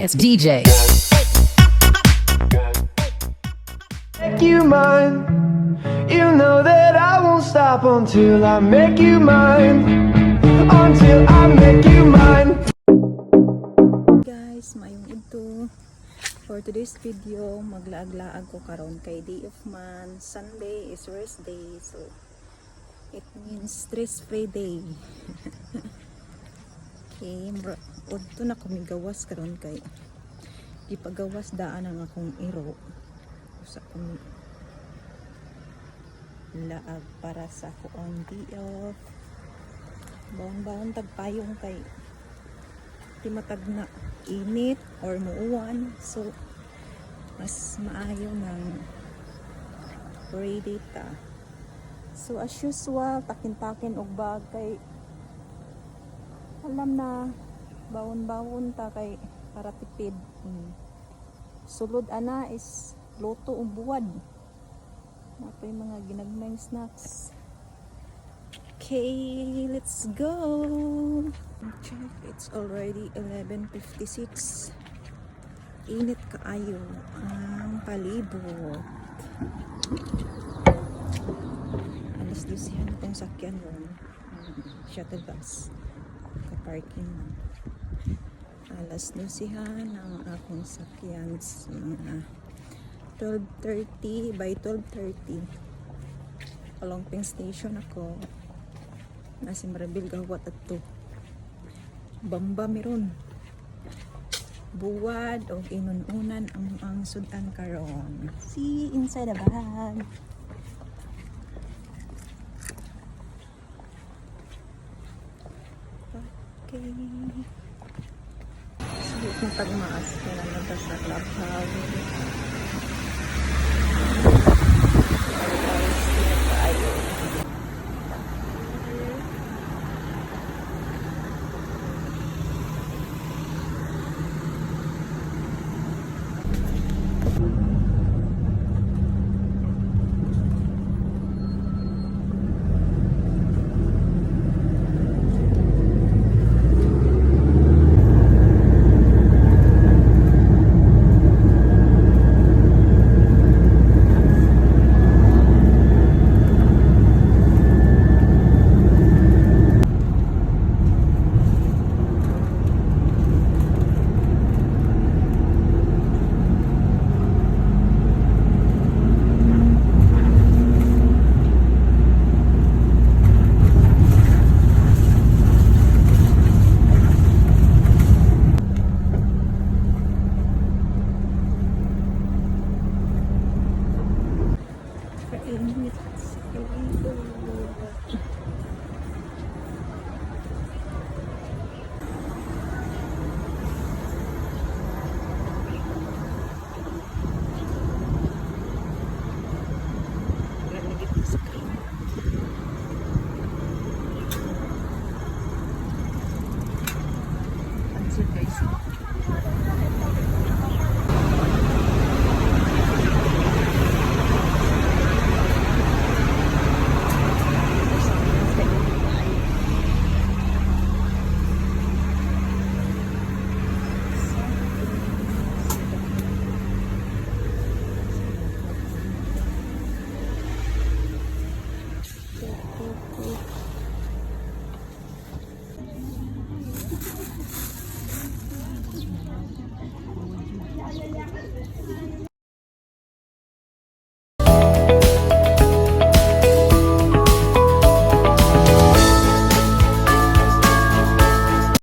It's DJ. Make you mine. You know that I won't stop until I make you mine. Until I make you mine. Guys, maayong udto. For today's video, maglaag-laag ko karon kay day of man. Sunday is rest day, so it means stress free day. Okay, udto na ko migawas karon kay ipagawas daan ang akong iro. Usa ko laag para sa akoang day off. Bawon-bawon tagpayong kay di matag na init or muuwan, so mas maayo ng ready ta. So as usual, takin-takin og bag kay alam na bawon-bawon ta kay para tipid. Sulod ana is luto og buwad na pa yung mga ginagmayng snacks. Okay, let's go. Check, it's already 11:56. Init kaayo ang palibot. Alas 12 na itong sakyan ron. Shuttle bus. Ka-parking lang. Alas 12 ang akong sakyan sa mga 12:30, by 12:30. Kalumpang Station ako. Nasa Maribel gawat at to. Bamba meron. Buwad og inununan ang sudan karon. See inside the bag. Okay. So, kung tagmaas, kailan na sa clubhouse.